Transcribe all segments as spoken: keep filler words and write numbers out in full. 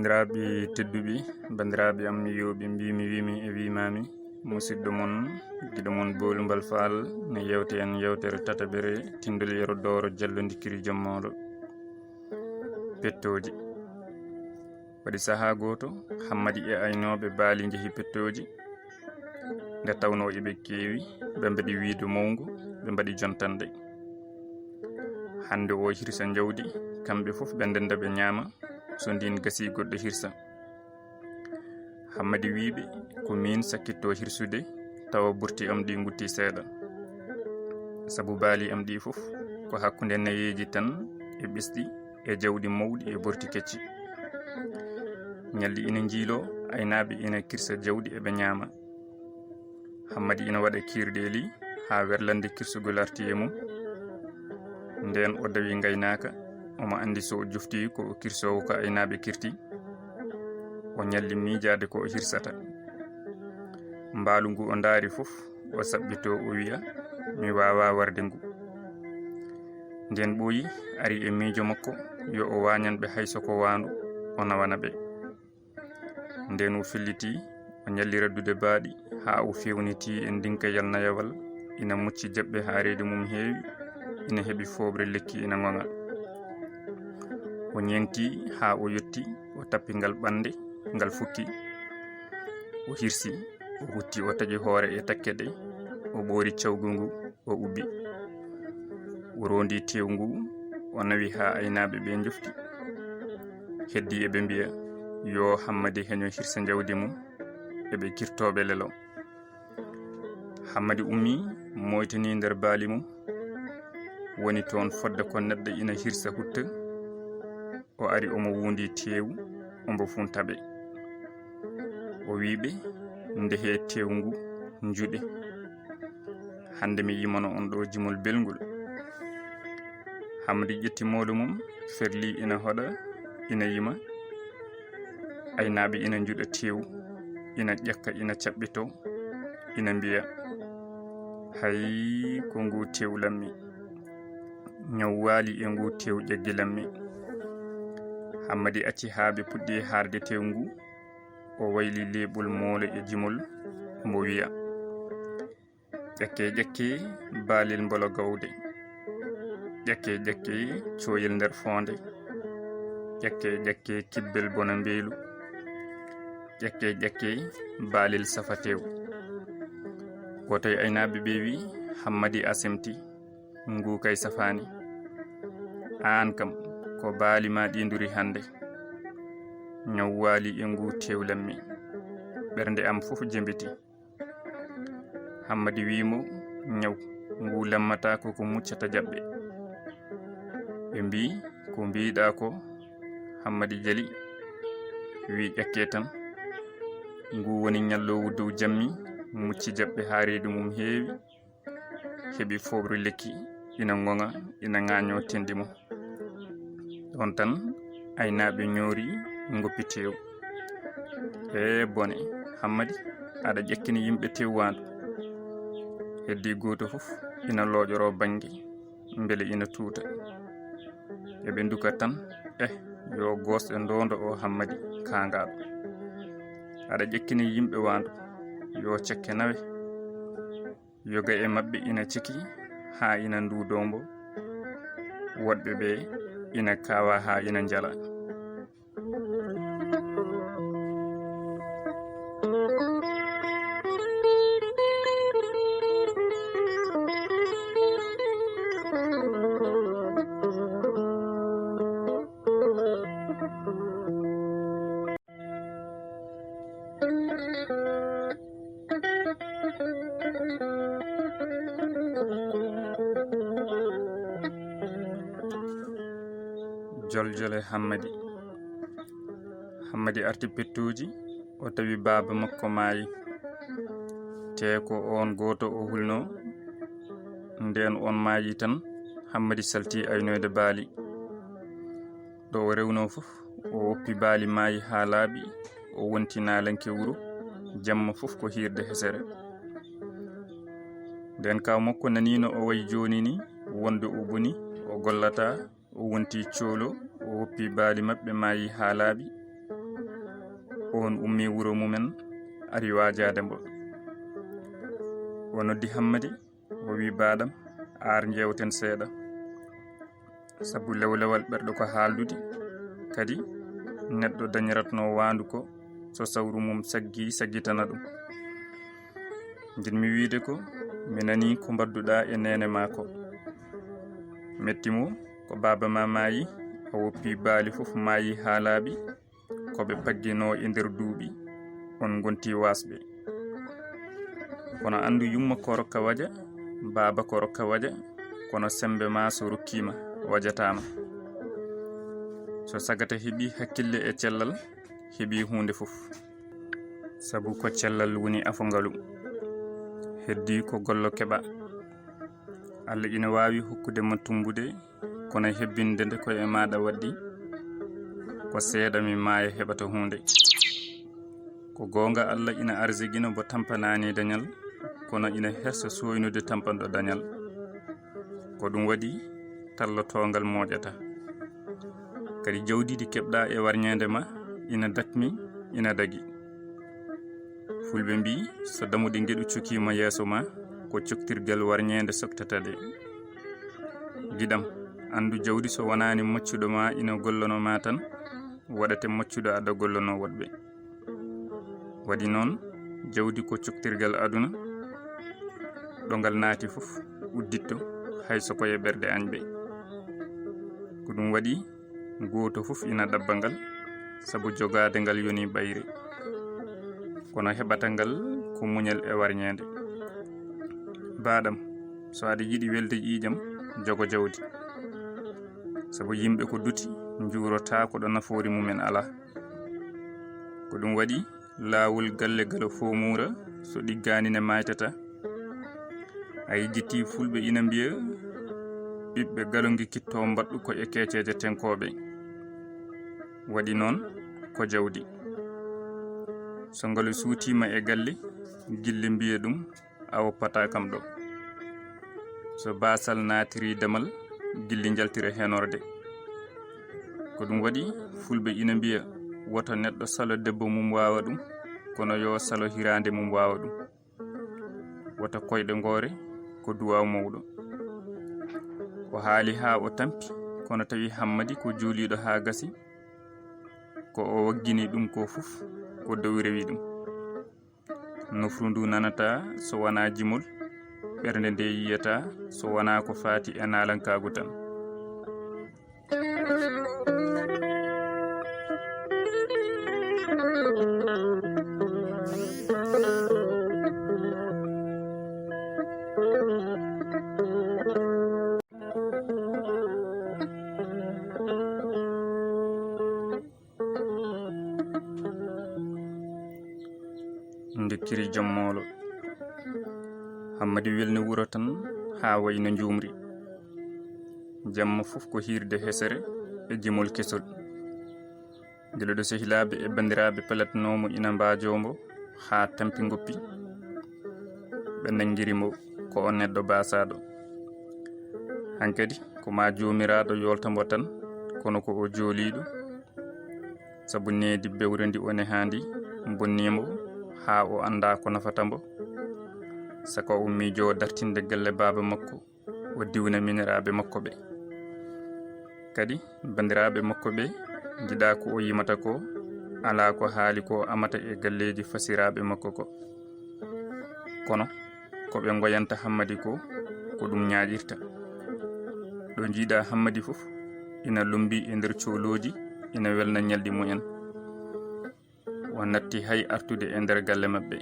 Bandiraɓe tedduɓe, bandiraɓe am yewɓe, mbimi wimi e wimami, musidɗo mon, giɗo mon Bolu Mbal Faal, ne yewte en yewtere tataɓere, tindol yero dowro jallo ndikkiri jommoɗo. Pettooji. Waɗi sahaa gooto, Hammadi e aynooɓe baali njehi pettooji. Nde tawnoo eɓe keewi, ɓe mbaɗi wiido mawngo, ɓe mbaɗi jontande. Hannde o hirsa njawdi, kamɓe fof ɓe ndennda ɓe ñaama, so ndin gasii goɗɗo hirsa. Hammadi wii ɓe, ko miin sakkitto hirsude, tawa burti am ɗi ngutti seeɗa. Sabu baali am ɗi fof ko hakkunde nayeeji tan e ɓesɗi e jawɗi mawɗi e burti kecci. Ñalɗi ina njiiloo, aynaaɓe ina kirsa jawɗi eɓe ñaama. Hammadi ina waɗa kiirɗeeli haa werlande kirsugol arti e mum. Ndeen o dawi ngaynaaka, omo anndi so o joftii ko o kirsoowo ko aynaaɓe kirti, o ñalli miijaade ko o hirsata. Mbaalu ngu o ndaari fof, o saɓɓitoo o wiya, "Mi waawaa warde ngu." Ndeen ɓooyi ari e miijo makko yo o waañan ɓe hay so ko waandu, o nawana ɓe. Ndeen o felliti, o ñalli raddude baaɗi haa o fewniti e ndinkayal nayawal, ina mucci jaɓɓe haa reedu mum heewi, ina heɓi fooɓre lekki ina ŋoŋa. O ñeeŋti haa o yotti, o tappi ngal ɓannde, ngal fukki. O hirsi, o hutti, o taƴi hoore e takke ɗe, o ɓoori cawgu ngu, o ubbi. O roondi teewu ngu, o nawi haa aynaaɓe ɓe njofti. Heddi eɓe mbiya, "Yo Hammadi heño hirsa njawdi mum," eɓe kirtooɓe lelo. Hammadi ummi, moytini nder baali mum, woni toon fodde ko neɗɗo ina hirsa hutta. O ari omo wuundi teewu, ombo funta ɓe. O wii ɓe, "Ndehee teewu ngu, njuɗe. Hannde mi yimano on ɗo jimol belngol." Hammadi ƴetti moolo mum, ferli ina hoɗa, ina yima. Aynaaɓe ina njuɗa teewu, ina ƴakka, ina caɓɓito, ina mbiya, "Hay ko ngu teewu lammi. Ñaw waali e ngu teewu ƴaggi lammi." Hammadi acci haa ɓe puɗɗi haarde teewu ngu, o wayli leeɓol moolo e jimol, mbo wiya, "Ƴakke, ƴakke, baalel mbolo gawde. Ƴakke, ƴakke, cooyel nder foonde. Ƴakke, ƴakke, kibbel bona mbeelu. Ƴakke, ƴakke, baalel safa teew." Gooto e aynaaɓe ɓe wi, "Hammadi, a semti, ngu kay safaani. Aan kam, ko baali ma ɗi nduri hannde. Ñaw waali e ngu teew lammi." Ɓernde am fof jembiti. Hammadi wii mo, "Ñaw, ngu lammata ko ko muccata jaɓɓe." Ɓe mbii, "Ko mbiiɗaa ko?" Hammadi jali, wii, "Ƴakke tan. Ngu woni ñalloowu dow jammi, mucci jaɓɓe haa reedu mum heewi, heɓi fooɓre lekki, ina ŋoŋa, ina ŋaañoo tenndi mum." Ɗoon tan, aynaaɓe ñoori, ngoppi teewu. "Ee bone, Hammadi, aɗa ƴakkini yimɓe teewu waandu." Heddii gooto fof ina looƴoroo bannge, mbele ina tuuta. Eɓe nduka tan, "Eh, yo goosɗe ndoondo o Hammadi kaangaaɗo. Aɗa ƴakkini yimɓe waandu, yo cekke nawe." Yoga e maɓɓe ina ceki haa ina nduudoo mbo, woɗɓe ɓe ina kaawa haa ina njala. Joljole Hammadi. Hammadi arti pettuuji, o tawi baaba makko maayi. Te ko oon gooto o hulno. Ndeen oon maayi tan, Hammadi salti aynoyde baali. Ɗo o rewnoo fof, o woppi baali maayi haa laaɓi, o wonti naalanke wuro, jamma fof ko hiirde hesere. Ndeen kaaw makko naniino o wayi jooni ni, wonde o boni, o gollataa, o wonti coolo, o woppi baali maɓɓe maayi haa laaɓi. Oon ummi wuro mumen, ari waajaade mbo. O noddi Hammadi, o wi, "Baaɗam, ar njeewten seeɗa. Sabu lewlewal ɓerɗo ko haaldude, kadi neɗɗo dañiratno waandu ko so sawru mum saggi, saggitana ɗum. Njiɗmi wiide ko, mi nanii ko mbaɗduɗaa e neene maa ko. Metti mo ko baaba ma maayi, a woppi baali fof maayi haa laaɓi, ko ɓe pagginoo e nder duuɓi, on ngonti waasɓe. Kono anndu yumma ko rokka waja, baaba ko rokka waja, kono semmbe ma so rokkiima, wajataama. So sagata heɓi hakkille e cellal, heɓi huunde fof. Sabu ko cellal woni afo ngalu. Heddi ko gollo keɓa. Allah ina waawi hokkude ma tummbude, kono hebbinde nde ko e maaɗa waɗɗi, ko seeɗa mi maaya heɓata huunde. Ko goonga Allah ina arzigina mbo tampanaani dañal, kono ina hersa sooynude tampanɗo dañal. Ko ɗum waɗi tallotoongal mooƴata. Kadi jawdi ndi keɓɗa e warñeende ma ina dakmi, ina dagi. Fulɓe mbii, so dammuɗe ngeɗu cokiima yeeso ma, ko coktirgal warñeende soktata ɗe. Giɗam, anndu jawdi so wonaani maccuɗo ma ina gollono ma tan, waɗate maccuɗo aɗa gollono woɗɓe. Waɗi noon, jawdi ko coktirgal aduna, ɗo ngal naati fof udditto, hay so ko e ɓerɗe añɓe. Ko ɗum waɗi, gooto fof ina ɗabba ngal, sabu jogaade ngal yoni ɓayri. Kono heɓata ngal ko muñal e warñeende. Baaɗam, so aɗa yiɗi welde ƴiiƴam, jogo jawdi. Sabu yimɓe ko duti, njuurotaako ɗo nafoori mumen alaa. Ko ɗum waɗi, laawol galle galo foomuura, so ɗiggaani ne maaytata. A yejjitii fulɓe ina mbiya, ɓiɓɓe galo ngikkitto mbaɗɗu ko e keeceeje tenkooɓe. Waɗi noon ko jawdi. So ngalu suutiima e galle, gilli mbiya ɗum, a woppataa kam ɗo. So baasal naatirii damal, gilli njaltira henorde. Ko ɗum waɗi, fulɓe ina mbiya, woto neɗɗo salo debbo mum waawa ɗum, kono yo salo hiraande mum waawa ɗum. Wota koyɗe ngoore, ko duwaaw mawɗo. O haali haa o tampi, kono tawi Hammadi ko juuliiɗo haa gasi, ko o waggini ɗum ko fof, ko dow rewi ɗum. Nofru ndu nanataa so wonaa jimol, ɓernde nde yiyataa so wonaa ko faati e naalankaagu tan. Ndekkiri jom moolo. Hammadi welni wuro tan haa wayno njuumri. Jamma fof ko hiirde hesere e jimol kesol. Gila ɗo sehilaaɓe e banndiraaɓe pelatnoo mo ina mbaajoo mbo haa tampi ngoppi, ɓe nanngiri mo ko o neɗɗo baasaaɗo. Hankadi ko maa joomiraaɗo yoolta mbo tan, kono ko o jooliiɗo, sabu needi bewre ndi o nehaa ndi bonnii mbo haa o anndaa ko nafata mbo. Saka o miijoo dartinde galle baaba makko, o diwna miñiraaɓe makko ɓe. Kadi banndiraaɓe makko ɓe njiɗaa ko o yimata ko, alaa ko haali ko amata e galleeji fasiraaɓe makko ko. Kono ko ɓe ngoyanta Hammadi ko, ko ɗum ñaaƴirta. Ɗo njiiɗaa Hammadi fof ina lummbi e nder coolooji, ina welna ñalɗi mumen. O natti hay artude e nder galle maɓɓe.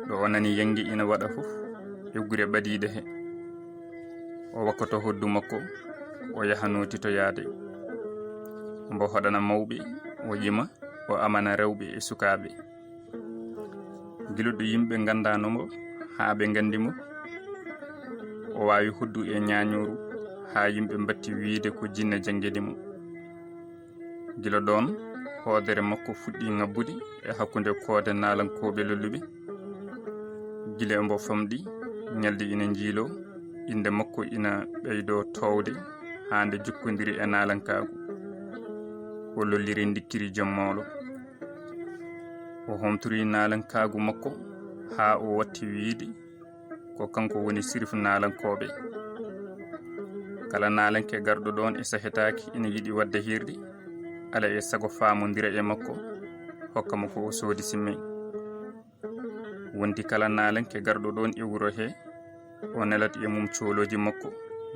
Ɗo o nani yannge ina waɗa fof e gure ɓadiiɗe he. O wakkoto hoddu makko, o yaha nootitoyaade. Mbo hoɗana mawɓe, o yima, o amana rewɓe e sukaaɓe. Gila ɗo yimɓe nganndaano mbo haa ɓe nganndi mo, o waawi hoddu e ñaañooru haa yimɓe mbatti wiyde ko jinne janngini mo. Gila ɗoon, hoodere makko fuɗɗi ŋabbude e hakkunde koode naalankooɓe lolluɓe. Gila mbo famɗi, ñalɗi ina njiiloo, innde makko ina ɓeydoo toowde haa nde jokkondiri e naalankaagu. O lolliri ndikkiri jom moolo. O homtori naalankaagu makko haa o watti wiyde ko kanko woni sirif naalankooɓe. Kala naalanke garɗo ɗoon e sahetaaki ina yiɗi waɗde hiirde, alaa e sago faamondira e makko, hokka mo ko o soodi simmey. Wonti kala naalanke garɗo ɗoon e wuro hee, o nelat e mum coolooji makko,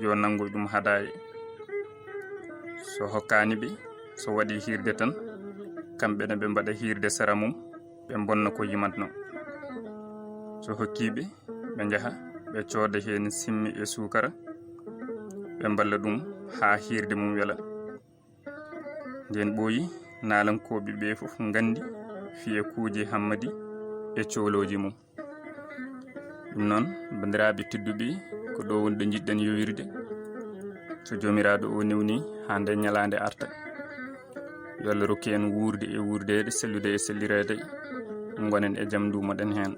yo nanngoy ɗum hadaya. So hokkaani ɓe, so waɗi hiirde tan, kamɓe ne ɓe mbaɗa hiirde sara mum, ɓe mbonna ko yimatno. So hokkii ɓe, ɓe njaha, ɓe cooda heen simmi e suukara, ɓe mballa ɗum haa hiirde mum wela. Ndeen ɓooyi, naalankooɓe ɓee fof nganndi fiyekuuji Hammadi e coolooji mum. Ɗum noon, banndiraaɓe tedduɓe, ko ɗo woni ɗo njiɗɗen yowirde. So Joomiraaɗo o newni haa nde ñalaande arta, yo Allah rokku en wuurde e wuurdeede, sellude e sellireede, ngonen e jam, nduumoɗen heen.